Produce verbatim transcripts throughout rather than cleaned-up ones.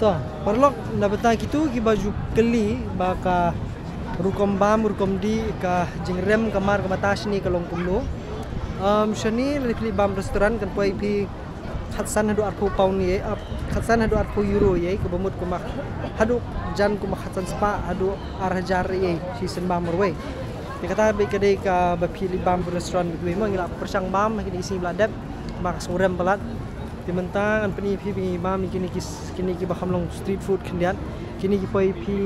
To, paralok, na bynta kito kiba ju kylli ba ka rukom bam, rukom dih, ka jingrem, ka mar, ka bata shane ka long kumno. Um, shane lada phi leit bam restaurant kan poi phi khatsan haduh arphew pound ïa, ah, khatsan haduh arphew euro ïa, kaba mut kumba haduh jan kumba khatsan spah haduh ar hajar ïa shi sien bam marwei. Te kata beit ka dei kaba phi leit bam restaurant beit wei mo, ngi la pyrshang bam ha kine ki sngi ba la dep, ba ka sngew rem palat. Te mynta ngan pyni ïa phi ba ngi bam ïa kine ki, kine kiba kham long street food khyndiat. Kine ki poi phi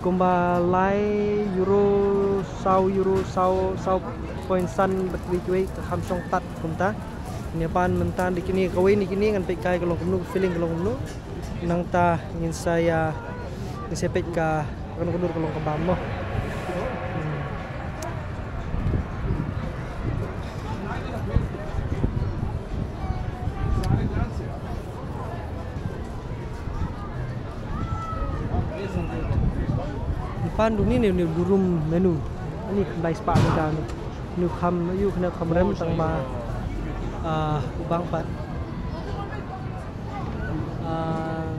kumba lai euro, saw euro, saw, saw point san bad kiwei kiwei, ka kham shong tad kumta. Ngi pan mynta da kine, kawei na kine ngan peit kai ka long kumno, ka filling ka long kumno. Nangta ngin sa ïa, ngin sa peit ka, ka long kumno, ka long ka bam mo. Hmm. Ngi pan duni ne, ne durum menu. Ani khyndai spah ne da ne. Ne kham, ïoh kham rem tang ba, ah, u bang pat. Ah,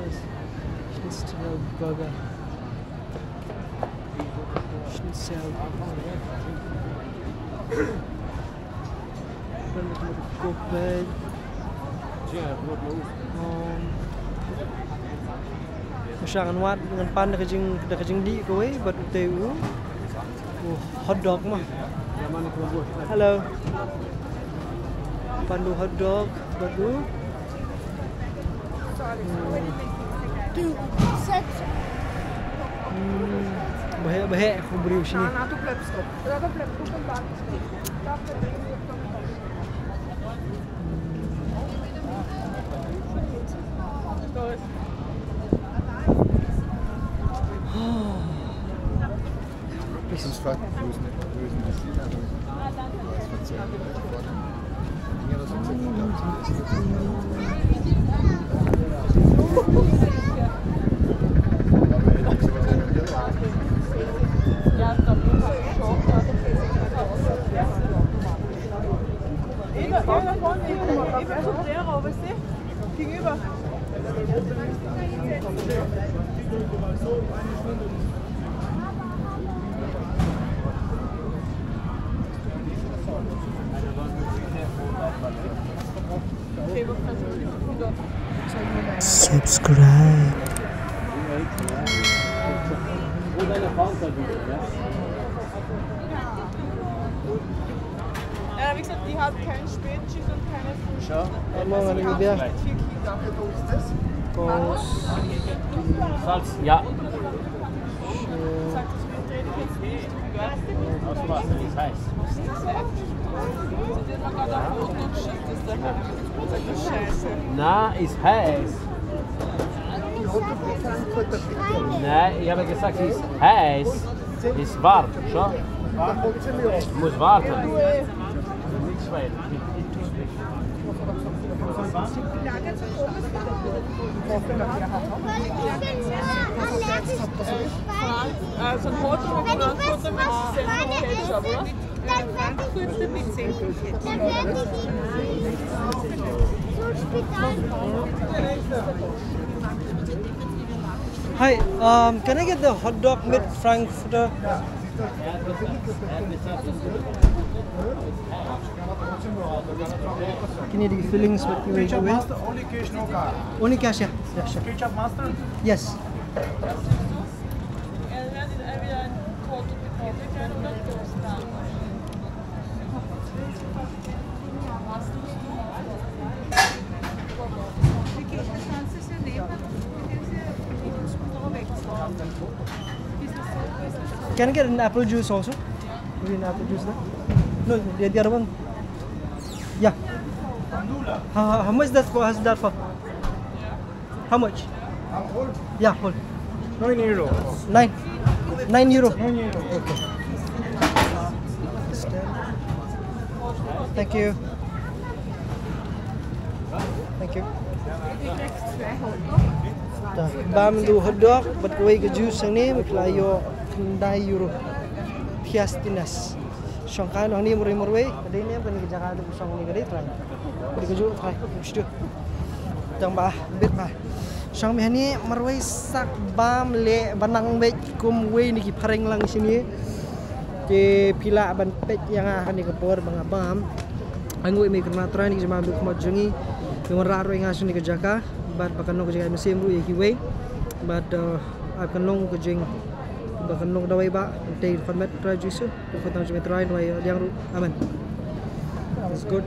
yes. Schnitzel burger. Schnitzel. Go bag. Um, u sha ngan wad, ngan pan da ka jing, da ka jingdih kawei bad utei u, u hot dog mo. Hello. Pan da u hot dog bad u. Hmm. Baheh, baheh, aku beri sini. Gegenüber. Subscribe. Ja, wie gesagt, die hat keinen Spätdienst und keine Frühschicht. Schau. Morgen eine Idee. Mit vier Kindern. Prost. Salz, ja. Sagt, das mit denen jetzt nicht. Ausmachen, ist heiß. Na, ist heiß. Nein, ich habe gesagt, ist heiß. Ist warm, schon. Muss warten. Äh, so ein Hotdog und Frankfurter mit Senf und Ketchup, oder? Dann werde ich, dann werde ich zum Spital. Hi, um, can I get the hot dog mit Frankfurter? Can you do fillings with your ketchup, master? Only cash, no card. Only cash, yeah. Yeah, sure. Ketchup, master? Yes. Can I get an apple juice also? Maybe an apple juice, no? No, the, the other one. Yeah. How, how much that for? How's that for? How much? Yeah, hold. Nine euro. Nine. Nine euro. Nine euro. Okay. Thank you. Thank you. Ta, bam da u hot dog bad kawei ka juice hangne, ma phi la ïoh khyndai euro. Thirstiness. Shongkai noh hangne marwei marwei, ka dei ne kane ka jaka da u shong hangne ka dei trai. Ka dei ka juh trai. Mesti. Tang ba bit ba. Shong mih hangne marwei sak bam leh ba nang beit kum wei na ki phareng lang shane. Te phi lah ban peit ïa nga ha kane ka por ba nga bam. Nga ngeit me kyrpad Trai na ki jingbam jong ngi. Ïa wanrah ruh ïa nga shane ka jaka bad ba kan long ka jingïaid mynsiem ruh ïa kiwei. Bad, uh, ba kan long ka jing, ba kan long dawai ba, te kyrpad Trai Jisu. Kyrpad tang jong me Trai, dawai ïa liang ruh. Amen. It's good.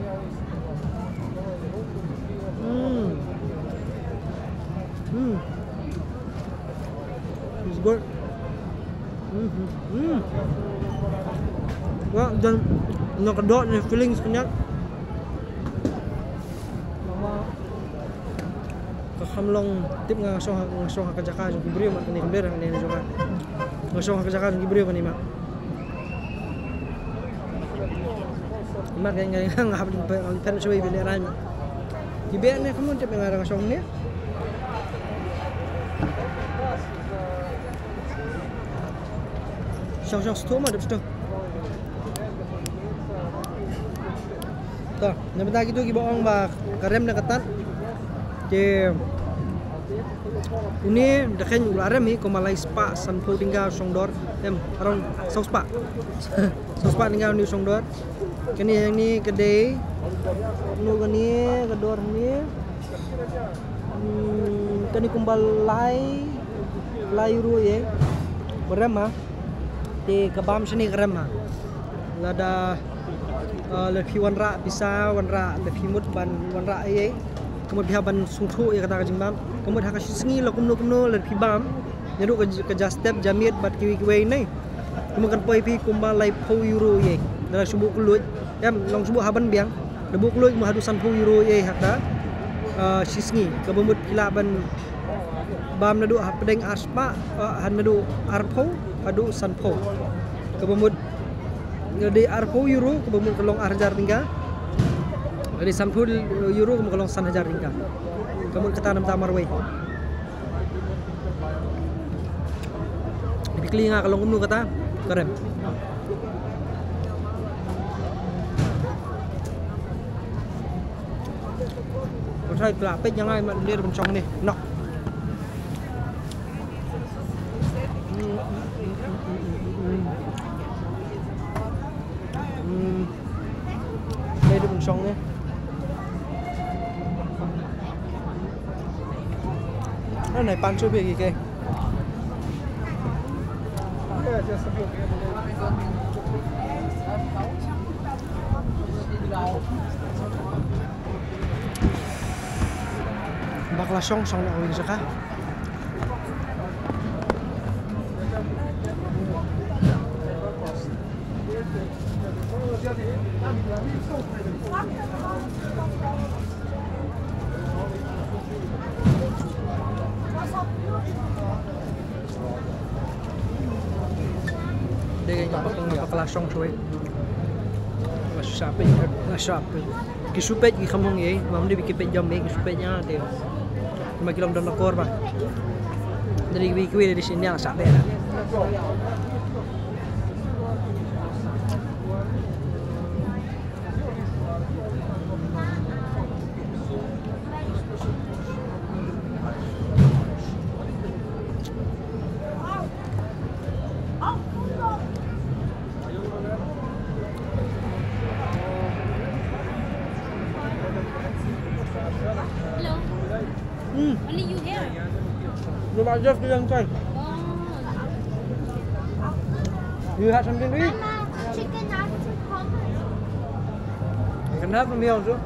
Mm. Mm. It's good. Mm-hmm. Mm. Wah, don na ka doh na feelings kñia. Ka kham long tip nga, nga shong ha, nga shong ha ka jaka jong ki briew ma kane ka ber kane jong nga. Nga shong ha ka jaka jong ki briew kane ma. Mat nga, nga, nga hap lipet, lipet shawei bile ran. Ki ber ne kamu tip nga, nga shong ne. Shong, shong, stu ma, dep stu. To, na bynta kito kiba ong ba ka rem ne ka tad. Te une da khein u la rem hi kumba lai spah sanphew tyngka shong dor. Em, around saw spah. Saw spah tyngka une shong dor. Kane hangne ka dei. No kane ka dor hangne. Hmm, kane kumba lai, lai euro ïa. Ba rem ha. Te ka bam shane ka rem ha. Lada, uh, lada phi wanrah pisa, wanrah lada phi mut ban wanrah ïa. Ka mut phi hap ban sngewthuh ïa kata ka jingbam. Ka mut ha ka shi sngi la kumno kumno lada phi bam. Naduh ka, ka ja step ja miet bad kiwei kiwei ne. Ka mut kan poi phi kumba laiphew euro ïa. Lada shu buh kylluid. Em, long shu buh ha ban biang. Lada buh kylluid ka mut haduh sanphew euro ïa ha ka, uh, shi sngi. Kaba mut phi lah ban bam naduh hapdeng ar spah, uh, ha naduh arphew haduh sanphew. Kaba mut nga dei arphew euro, kaba mut ka long ar hajar tyngka. Nga dei sanphew euro, kaba mut ka long san hajar tyngka. Ka mut kata na bynta marwei. Phi kylli nga ka long kumno kata, ka rem. Ko trai pla peit ïa nga ma ler ban shong ne. Nok. Hmm. Dei dei ban shong ne. Anai pan shu phi ki ke. Bak la shong shong na wing saka. Dei nga bakla shong shwe. Nga shapit, nga shapit. Ki shupit ki khamong ye, mam dei ki pit jam ye, ki shupit nya dei. Ma ki long don kor ba. Dei ki wi ki wi dei sini nga shapit. Hello. Hmm. Only you here? No, but just the young guy. Oh. You have something to eat? Mama, chicken, I want some corn. You can have from here also.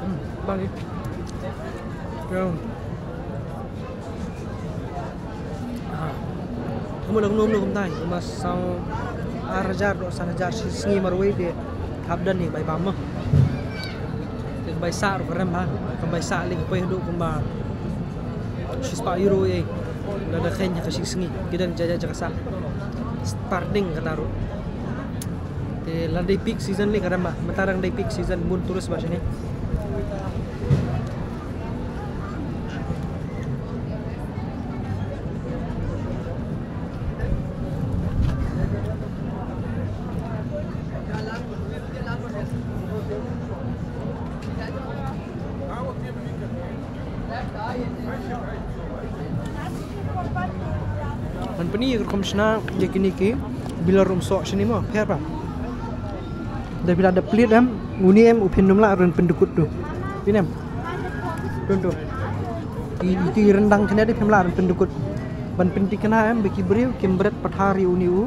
Hmm, bang ni. Ka mut la kumno kumno kumtai, kumba saw ar hajar, dei san hajar shi sngi marwei te hap don hi bai bam mo. Te bai sah ruh ka rem ha, ka bai sah lei ka poi haduh kumba Shispah euro ei. Lada kheiñ ha ka shi sngi. Ki don jaka jaka sah. Starting kata ruh. Te lada dei peak season lei ka rem bha. Mynta dang dei peak season, bun tourist bha shane. Ngan pyni ïa ka rukom shna ïa kine ki bilor umsoh shane mo, pher bha. Da phi la dep plied em, uni em u phin ym lah ruh ban pyndukut tu. Phin em. Phin tu. Iti, iti ryndang kane dei phim lah ruh ban pyndukut. Ban pynthikna em ba ki briew kim bret pathar ïa uni u.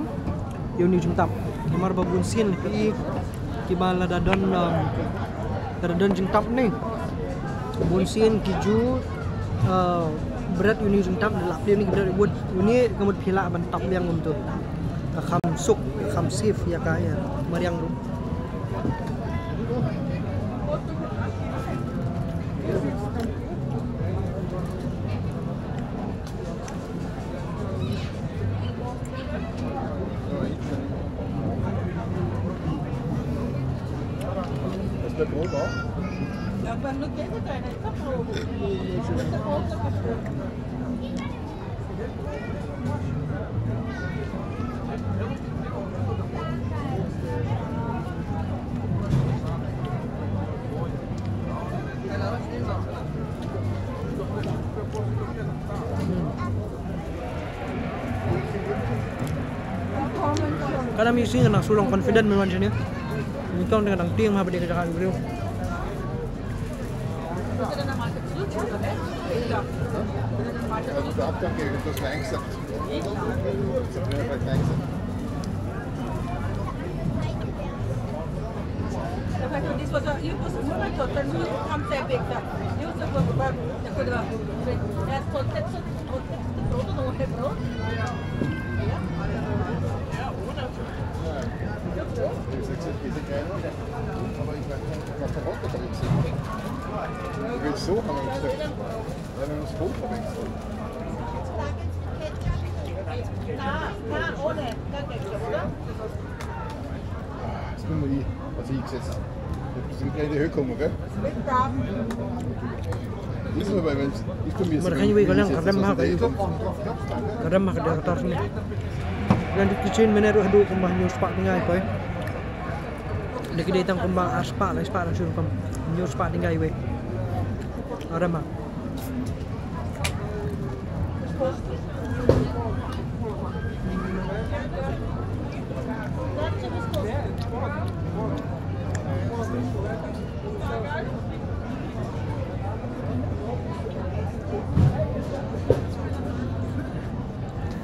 Ïa uni u jingtap. Namar ba bun sien ki, kiba lada don, um, lada don jingtap ne. Bun sien ki ju, uh, bret ïa uni u jingtap, lap ïa uni ki bret wut, uni ka mut phi lah ban tap biang kumtu. Ka kham suk, ka kham safe ïa ka, ïa mariang ruh. Ka dang mih sien nga dang shu long confident ban wan shane. Nyngkong te nga dang tieng ha ba dei ka jaka ki briew. This was a, you was a woman, so then you come say big stuff. You was a good one. The good one. That's context. Jetzt können wir die, was ich gesetzt habe. Ich habe das in kleine Höhe kommen, gell? Diesmal, weil wenn es, ich bin mir Mar khan wei ka lang ka rem ha ka YouTube. Ka rem ha ka da ka tar sini. Lan tu kitchen mene ruh hadu kumba hynñiew spah tyngai koi. Dei ki dei tang kumba ar spah lai spah lang shu kum hynñiew spah tyngai wei. Ka rem ha.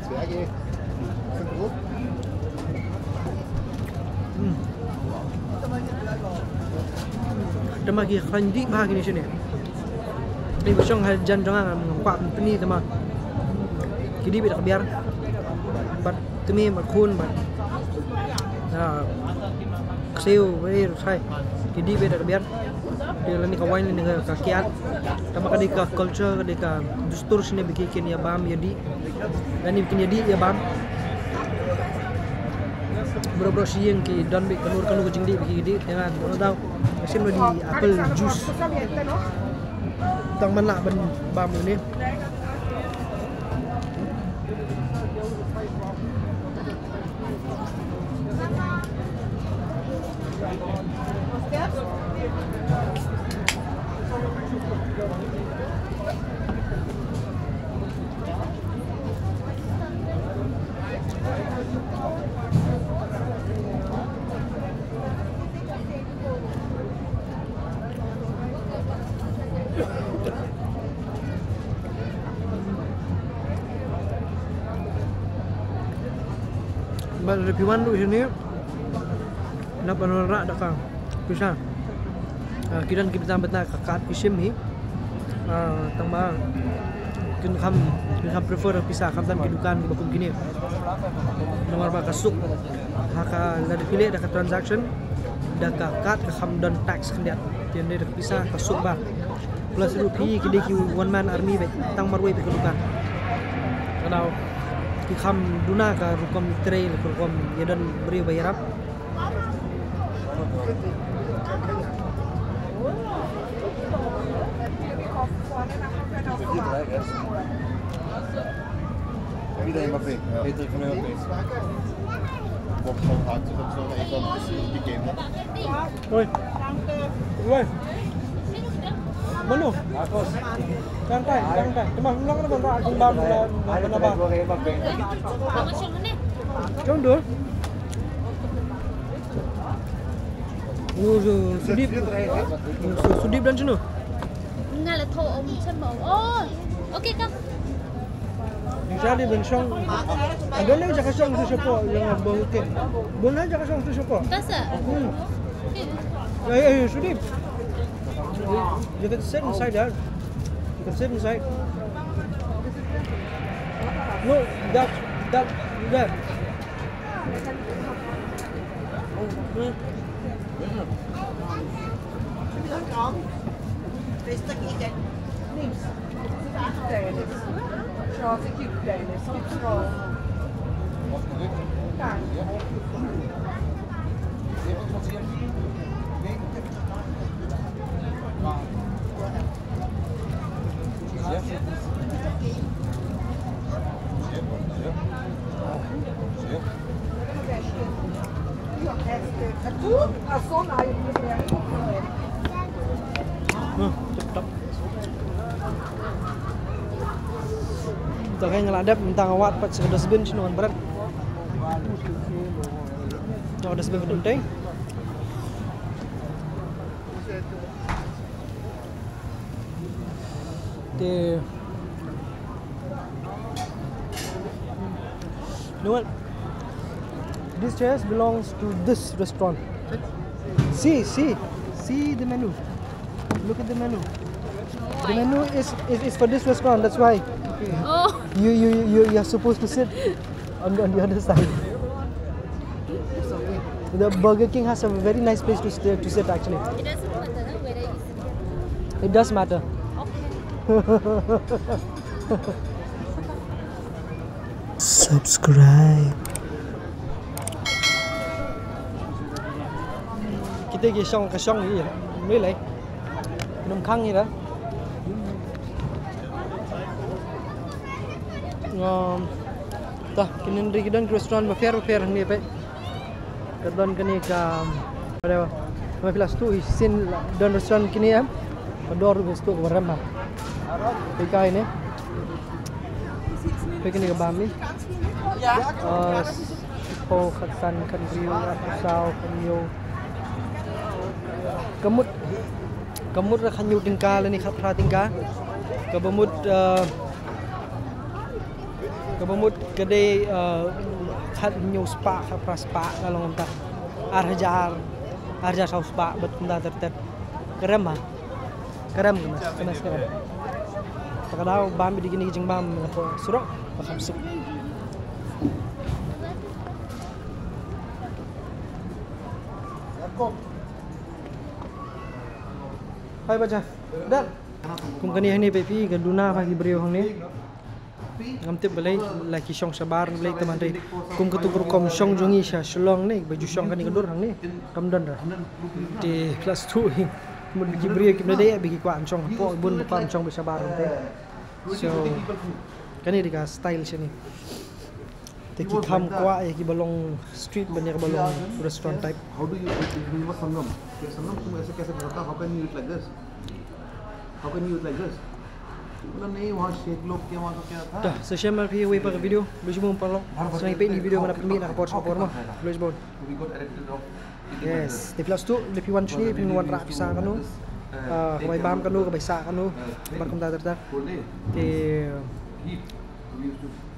Zwerge. Sind gut. Hmm. Te ma ki khlaiñ dih bha kine shane. Te ba shong ha jan jong nga, nga kwah pyni te ma ki dih beit da ka biar. Bad thymmai bad khun bad, ah, ksiew bad ei ruh shai. Ki dih beit da ka biar. Te lane ka wine lane ka kiad. Te ma ka dei ka culture, ka dei ka dustur shane ba ki kin ïa bam ïa dih. Lane ba kin ïa dih ïa bam. Baroh baroh shi ïing ki don beit kano kano ka jingdih ba ki dih. Te nga, nga dau, nga shim noh da apple juice. Tang ban lah ban bam une. Bad lada phi wan ruh shane, nap ban wanrah da ka pisa. Ah, ki don ki bynta bynta ka kad ki shim hi. Ah, tang ba kin kham, kin kham prefer pisa khamtam ki dukan kiba kum kine. Namar ba ka suk ha ka, lada phi leh da ka transaction da ka kad ka kham don tax khyndiat. Te ynda da ka pisa ka suk bha. Plus ruh phi ki dei ki one man army beit, tang marwei beit ka dukan. Ka daw ki kham duna ka rukom trei, ka rukom ïadon briew ba ïarap. Oi. Oi. Mano? Tang tai, tang tai. Cuma ulang na bang, bang, bang, bang, bang. Cuma dua. Su-, Sudip. Su-, Sudip dan sino? Nga la tho om chen mo. Oh. Okay, come. Ni sa di ben shong. Ado le jaka shong tu shapo yang bo ke. Bo na jaka shong tu shapo. Kasa. Hmm. Okay. Eh, eh, Sudip. You can sit inside there. You can sit inside. No, that, that, there. Hmm, tip top. To ka nga la dep mynta nga wad pat sa ka dustbin shano ngan bret. To ka dustbin ka dum teng. Te, you know what? This chairs belongs to this restaurant. See, see, see the menu. Look at the menu. The menu is, is, is for this restaurant. That's why Oh. you, you, you, you are supposed to sit on, on the other side. The Burger King has a very nice place to stay, to sit actually. It doesn't matter, no, whether you sit here. It does matter. Okay. Subscribe. Kita ki shong ka shong ïa. Ni lai. Num khang ïa. Ngam. Ta kine ri ki don restaurant bapher bapher hangne peit. Ka don kane ka, whatever. Ma phi la sdang shisien don restaurant kine em. Ka dor ruh sdang ka ba rem ha. Peit kane. Peit kane ka bam ni. Ah, shiphew, khatsan, khathynriew, arphew saw, khathynñiew. Ka mut, ka mut ruh khathynñiew tyngka lane khatphra tyngka. Kaba mut, ah, Kaba mut ka dei, eh, khathynñiew spah, khatphra spah, ka long kumta. Ar hajar, ar hajar saw spah, bad kumta ter ter. Ka rem ha. Ka rem ka mas, ka mas ka rem. Te ka daw bam beit kine ki jingbam, eh, surok, ba kham suk. Hai, bacha. Done. Kum kane hangne peit phi, ka duna ha ki briew hangne. Ngam tip balei la ki shong shabar balei, te hynrei kum katu ka rukom shong jong ngi sha Shillong ne, ba ju shong kane ka dur hangne kam don re. Te plastik hi. Mut ki briew kim da dei ba ki kwah shong hapoh, bun ba kwah shong ba shabar te. So kane dei ka style shane. Te ki kham kwah ïa kiba long street ban ïa kiba long restaurant type. How do you, you must Sangam. Sangam, tum aise kaise bhagta? How can you eat like this? How can you eat like this? मतलब नहीं, वहाँ शेख लोग के वहाँ तो क्या था? Ta, sa shem mar phi wei pat ka video, leit shibun paralok. Sa ngi peit ïa ki video, mana pynmih na ka por sha ka por ma. Leit shibun. We got arrested of Yes, te phi la sdang, lada phi wan shane phin wanrah phi sah kano. Ah, ka bai bam kano, ka bai sah kano. Bad kumta ter ter. Te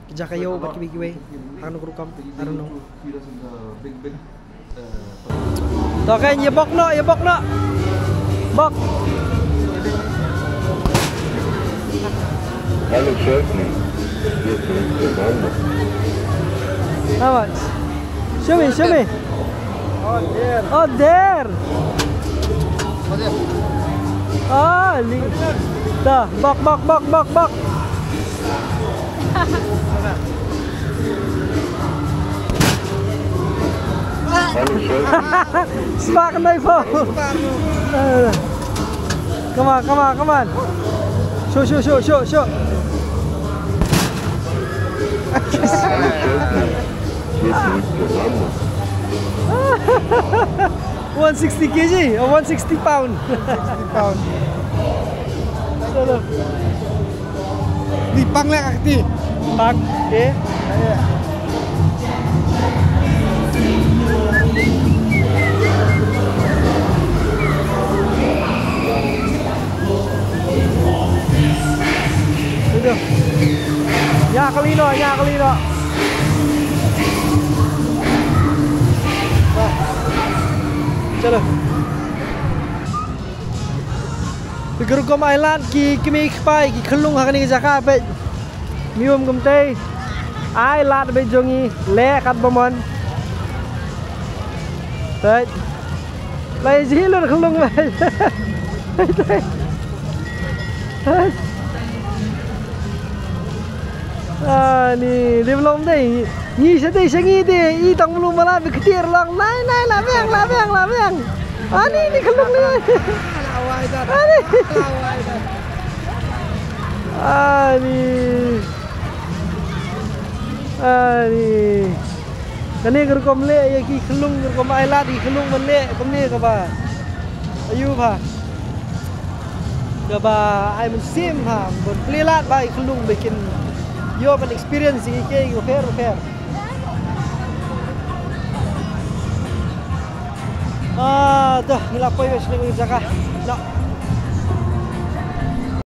ki jaka ïew bad kiwei kiwei. Kano ka rukom, I don't know. To kan, ïa bok noh, ïa bok noh. Bok. Hello, sir. Yes, sir. How much? Show me, show me. Oh, there. Oh, there. Ah, li. Da, bak, bak, bak, bak, bak. Spark knife. Eh. Come on, come on, come on. Shoot, shoot, shoot, shoot, shoot. One sixty K G or one sixty pound. Sixty pound. Chalo. Di pang le kak di. Pang, eh? Ito. Nya kali no, nya kali no. Wah. Chalo. Ki rukom ai lad ki kmie ki kpa ki khyllung ha kane ka jaka peit. Mium kumtei. Ai lad beit jong ngi leh kat ba mon. Peit. Lai ji lun khyllung beit. Peit. Ani, lim long dei. Ngi sa dei sa ngi dei. I tang mulu mala bi ktir long. Nai, nai, la beng, la beng, la beng. Ani, ni khyllung ni. Ani. Ani. Ani. Kane ka rukom leh ïa ki khyllung, ka rukom ai lad ïa ki khyllung ban leh kumne kaba. Ayu ba. Kaba ai mynsiem ha, ban plie lad ba ïa ki khyllung ba kin ïoh ban experience ïa ki kiei kiei bapher bapher. Ah, to, ngi la poi sha kane ka jaka. Na.